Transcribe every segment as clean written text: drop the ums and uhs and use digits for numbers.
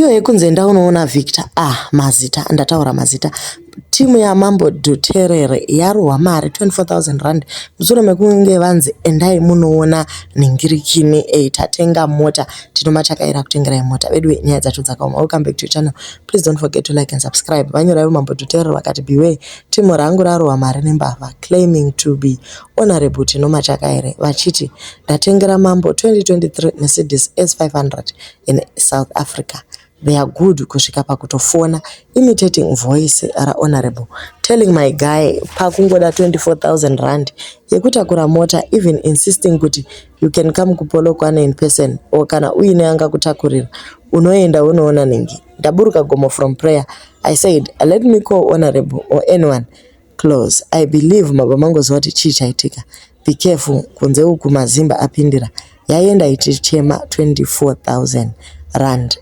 Iyo yekunzi enda unoona Victor, ah mazita, ndataura mazita. Timu yaMambo Dhuterere yarohwa mari R24,000 mushure mekunge vanzi endai munoona nhingirikini tatenga mota tinomachakaira kutengerai mota. Veduwe nyaya dzacho dzakaoma. Welcome back to your channel. Please don't forget to like and subscribe. Vanyora ivo Mambo Dhuterere vakati beware timu rangu rarohwa mari nembavha claiming to be Honorable Tino Machakaire vachiti ndatengera Mambo 2023 Mercedes S500 in South Africa. They are good kusvika pakutofona imitating voice raHonorable telling my guy pakungoda R24,000 yekutakura mota even insisting kuti you can come kuPolokwane in person or kana uine angakutakurira unoenda unoona nhingi. Ndaburuka gomo from prayer. I said let me call Honorable or anyone close. I believe mabva mangoziva kuti chii chaitika. Be careful kunze uku mazimba apindira. Yaenda ichichema R24,000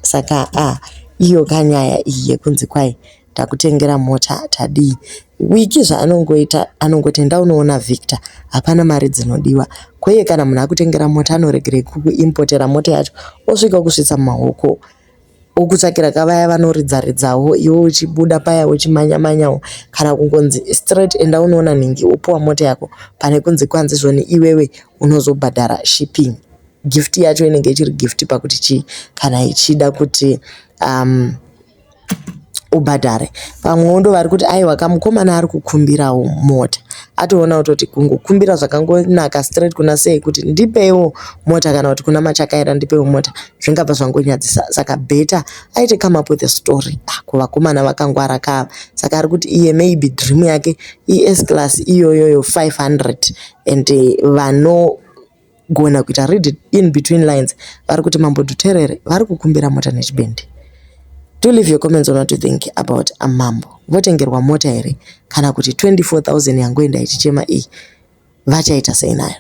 saka ah iyo kanyaya iyi yekunzi kwai takutengera mota tadii. Wiki zvaanongoita anongoti enda unoona Victor hapana mari dzinodiwa. Kweye kana munhu akutengera mota anoregerei kukuimpotera mota yacho osvika kusvitsa mumaoko okutsvakira kavaya vanoridza ridzawo iwe uchibuda paya uchimanya manyawo kana kungonzi straight enda unoona nhingi wopuwa mota yako pane kunzi kwanzi zvoni iwewe unozobhadhara shipping. Gift yacho inenge ichiri gift pakuti chii kana ichida kuti ubhadhare. Vamwewo ndo vari kuti aiwa kamukomana ari kukumbirawo mota atoona kutoti kungokumbira zvakangonaka straight kuna sei kuti ndipeiwo mota kana kuti kuna Machakaira ndipeiwo mota zvingabva zvangonyadzisa saka better aite come up with a story. Ah, kuvakomana vakangwara kava saka ari kuti iye maybe dream yake iS class iyoyoyo 500 and vanogona kuita read in between lines vari kuti Mambo Dhuterere vari kukumbira mota nechibhende. Do leave your comments on what you think about Mambo. Votengerwa mota here kana kuti 24,000 yangoenda ichichema iyi vachaita sei nayo?